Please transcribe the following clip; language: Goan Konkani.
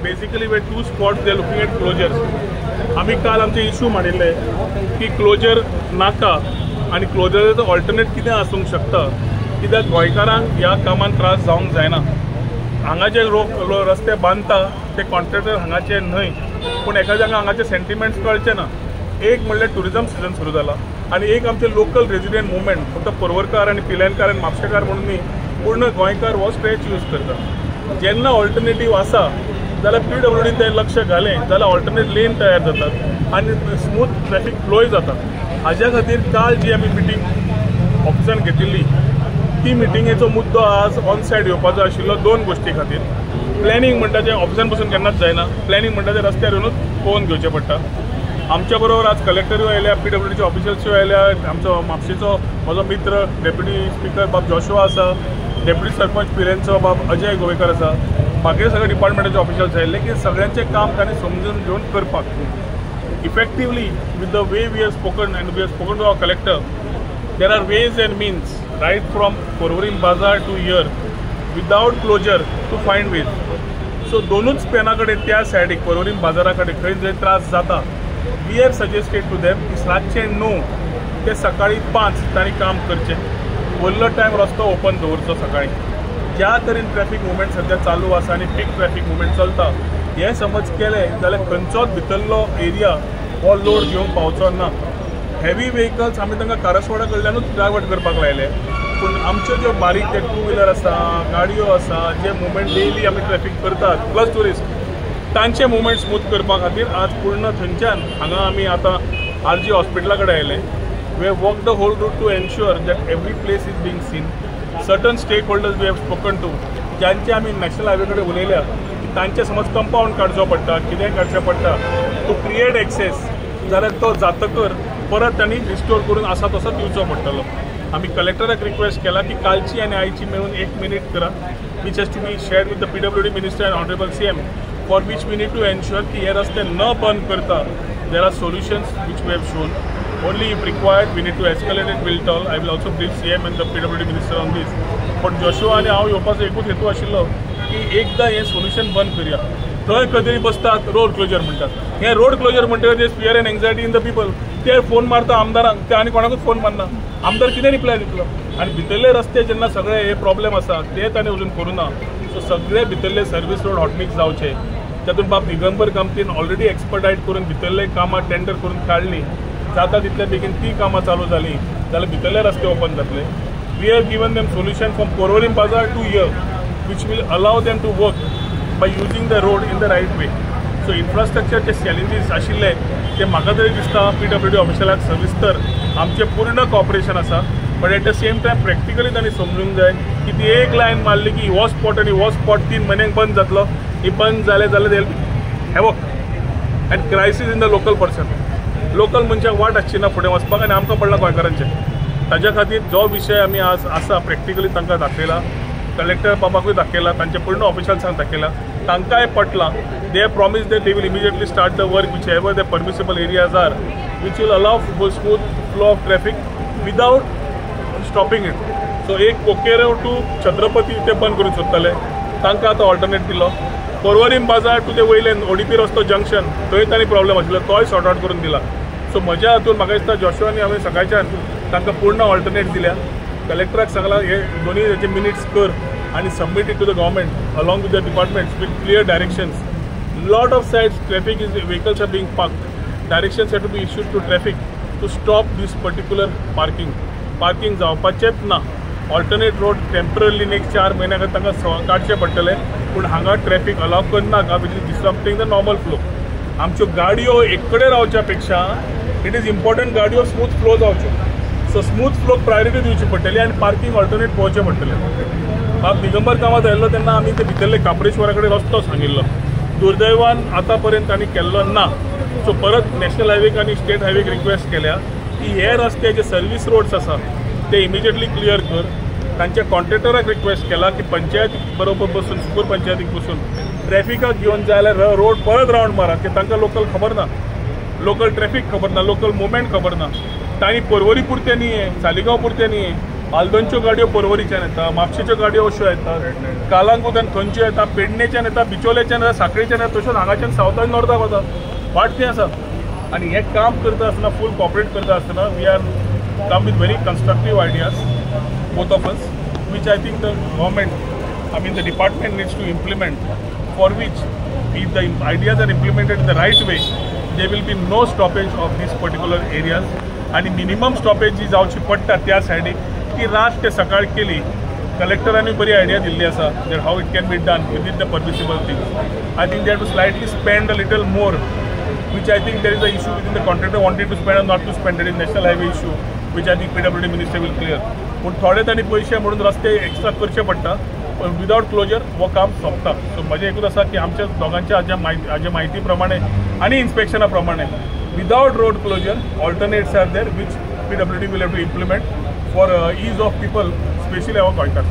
Basically where two spots they are looking at closures. आमी काल आमचे इशू मांडिल्ले की क्लोजर नाका आनी क्लोजराचो ऑल्टरनेट कितें आसूंक शकता, कित्याक गोंयकारांक ह्या कामान त्रास जावंक जायना. हांगा जे लोक रस्ते बांदता ते कॉन्ट्रॅक्टर हांगाचे न्हय, पूण एखाद्यांक हांगाचे सेंटिमेंट्स कळचे ना. एक म्हणल्यार ट्युरिजम सिजन सुरू जाला आनी एक आमचे लोकल रेजिडेंट मुवमेंट, फक्त पर्वरकार आनी पिलेनकार आनी म्हापशेकार म्हणून न्ही, पूर्ण गोंयकार हो स्ट्रेच यूज करता. जेन्ना ऑल्टरनेटीव आसा जाल्यार पीडब्ल्यूडीन तें लक्ष घालें जाल्यार ऑल्टरनेट लेन तयार जातात आनी स्मूथ ट्रॅफिक फ्लोय जाता. हाज्या खातीर काल जी आमी मिटींग ऑफिसान घेतिल्ली ती मिटिंगेचो मुद्दो आज ऑन सायड येवपाचो आशिल्लो दोन गोश्टी खातीर. प्लॅनिंग म्हणटा तें ऑफिसान बसून केन्नाच जायना, प्लॅनिंग म्हणटा तें रस्त्यार येवनूच पळोवन घेवचें पडटा. आमच्या बरोबर आज कलेक्टरूय आयल्या, पीडब्ल्यूडीचे ऑफिशल्सूय आयल्या, आमचो म्हापशेचो म्हजो मित्र डेप्युटी स्पिकर बाब जोशुआ आसा, डेप्युटी सरपंच पिलेनचो बाब अजय गोवेकर आसा, बाकी सगळे डिपार्टमेंटाचे ऑफिशल्स आयिल्ले की सगळ्यांचें काम तांणी समजून घेवन करपाक. Effectively with the way we have spoken and we have spoken to our collector, there are ways and means right from Porvorim Bazaar to here without closure to find ways. So दोनूच पेना कडेन त्या सायडीक पर्वरीम बाजारा कडेन खंय जंय त्रास जाता, we have suggested to them की रातचें 9 ते सकाळी 5 तांणी काम करचें, वयलो टायम रस्तो ओपन दवरचो. सकाळी ज्या तरेन ट्रॅफिक मुवमेंट सद्या चालू आसा आनी पीक ट्रॅफिक मुवमेंट चलता हें समज केलें जाल्यार खंयचोच भितरलो एरिया हो लोड घेवंक पावचो ना. हेवी व्हेकल्स आमी तांकां कारसवाडा कडल्यानूच डायवर्ट करपाक लायले, पूण आमच्यो ज्यो बारीक जे टू व्हिलर आसा, गाडयो आसा, जे मुवमेंट डेली आमी ट्रॅफिक करतात प्लस ट्युरिस्ट, तांचे मुवमेंट स्मूथ करपा खातीर आज पूर्ण थंयच्यान हांगा आमी आतां आरजी हॉस्पिटला कडेन आयले. We have walk the whole route to ensure that every place is being seen. Certain stakeholders we have spoken to, ज्यांचे आमी नॅशनल हायवे कडेन उलयल्या की तांचे समज कंपावंड काडचो पडटा, कितेंय काडचें पडटा टू क्रिएट एक्सेस, जाल्यार तो जातकर परत तांणी रिस्टोर करून आसा तसोच दिवचो पडटलो. आमी कलेक्टराक रिक्वेस्ट केला की कालची आनी आयची मेळून एक मिनीट करा, which has to be shared with the PWD minister and honourable CM, for which we need to ensure की हे रस्ते न बंद करता there are solutions which we have shown. Only if required we need to escalate it, will tell. I will also brief CM and the PWD minister on this. पण जोशुआ आनी हांव येवपाचो एकूच हेतू आशिल्लो की एकदां हें सोल्युशन बंद करया. थंय खंय तरी बसतात रोड क्लोजर म्हणटात, हें रोड क्लोजर म्हणटकीर fear and anxiety in the people. ते फोन मारता आमदारांक, ते आनी कोणाकूच फोन मारना, आमदार कितें रिप्लाय दितलो. आनी भितरले रस्ते जेन्ना सगळे हे प्रॉब्लेम आसा ते ताणें अजून करूं ना. सो सगळे भितरले सर्वीस रोड हॉटमिक्स जावचे, तातूंत बाब दिगंबर कामतीन ऑलरेडी एक्सपर्टायज करून भितरले कामां टेंडर करून काडली, जाता तितले बेगीन ती कामां चालू जाली जाल्यार भितरले रस्ते ओपन जातले. We have given them solution from Porvorim Bazaar to here which will allow them to work by using the road in the right way. So इन्फ्रास्ट्रक्चरचे challenges आशिल्ले ते म्हाका तरी दिसता पीडब्ल्यूडी ऑफिशलाक सविस्तर आमचें पूर्ण कॉपरेशन आसा, but at the same time practically तांणी समजूंक जाय की ती एक लायन मारली की हो स्पॉट आनी हो स्पॉट 3 म्हयन्यांक बंद जातलो, ही बंद जालें जाल्यार havoc and crisis in the local person. Local मनशाक वाट आसची ना फुडें वचपाक आनी आमकां पडलां गोंयकारांचें. ताज्या खातीर जो विशय आमी आज आसा प्रॅक्टिकली तांकां दाखयला, कलेक्टर बाबाकूय दाखयला, तांचे पूर्ण ऑफिशल्सांक दाखयला, तांकांय पटलां. They have promise that they will immediately start the work whichever the permissible areas are, which will allow smooth flow of traffic without stopping it. So एक कोकेरो टू छत्रपती ते बंद करूंक सोदताले, तांकां आतां ऑल्टरनेट दिलो. पर्वरीम बाजार टू ते वयल्यान ओडीपी रस्तो जंक्शन थंय तांणी प्रॉब्लेम आशिल्लो तोय सॉर्ट आवट करून दिला. सो म्हज्या हातून म्हाका दिसता जोशुआनी हांवें सकाळच्यान तांकां पूर्ण ऑल्टरनेट दिल्या. कलेक्टराक सांगलां हे दोनूय हेचे मिनिट्स कर आनी submit it to the government along with the departments with clear directions. Lot of sides traffic is vehicles are being parked, directions have to be issued to traffic to stop this particular parking. Parking जावपाचेंच ना. ऑल्टरनेट रोड टेम्पररी नेक्स्ट 4 म्हयन्या खातीर तांकां काडचें पडटलें, पूण हांगा ट्रॅफिक अलाव करनाका which is disrupting the normal flow. आमच्यो गाडयो एक कडेन रावच्या पेक्षा it is important गाडयो स्मूथ फ्लो जावच्यो. सो स्मूथ फ्लोक प्रायोरिटी दिवची पडटली आनी पार्किंग ऑल्टरनेट पळोवचें पडटलें. बाब दिगंबर कामत आयिल्लो तेन्ना आमी ते भितरले कापरेश्वरा कडेन रस्तो सांगिल्लो, दुर्दैवान आतां पर्यंत तांणी केल्लो ना. सो परत नॅशनल हायवेक आनी स्टेट हायवेक रिक्वेस्ट केल्या की हे रस्ते जे सर्वीस रोड्स आसा ते इमिजिएटली क्लियर कर. तांच्या कॉन्ट्रॅक्टराक रिक्वेस्ट केला की पंचायत बरोबर बसून, सुकूर पंचायतीक बसून ट्रॅफिकाक घेवन जाय जाल्यार रोड परत रावंड मारा, की तांकां लोकल खबर ना, लोकल ट्रॅफिक खबर ना, लोकल मुवमेंट खबर ना. तांणी पर्वरी पुरतें न्ही, सालिगांव पुरतें न्ही, आल्दोनच्यो गाडयो पर्वरीच्यान येता, म्हापशेच्यो गाडयो अश्यो येतात, कालांगूट थंयच्यो येता, पेडणेच्यान येता, बिचोलेच्यान येता, साखळेच्यान येता, तश्योच हांगाच्यान सावथान नॉर्थाक वता. वाट खंय आसा? आनी हें काम करता आसतना, फूल कॉपरेट करता आसतना, we are come with very constructive ideas, both of us, which I think the government, I mean the department needs to implement, for which if the ideas are implemented in the right way, there will be no stoppage of these particular areas. आनी मिनिमम स्टॉपेज जी जावची पडटा त्या सायडीक ती रात ते सकाळ केली. कलेक्टरांनी बरी आयडिया दिल्ली आसा that how it can be done within the permissible things. I think they have to slightly spend a little more, which I think there is a issue within the contractor wanted to spend or not to spend. That is national highway issue, which I think PWD minister will clear. पूण थोडे तांणी पयशे म्हणून रस्ते एक्स्ट्रा करचे पडटा, पण विदावट क्लोजर हो काम सोंपता. सो म्हजें एकूच आसा की आमच्या दोगांच्या हाज्या म्हायती प्रमाणे आनी इन्स्पेक्शना प्रमाणे without road closure alternates are there which PWD will have to implement for ease of people, specially our गोंयकार.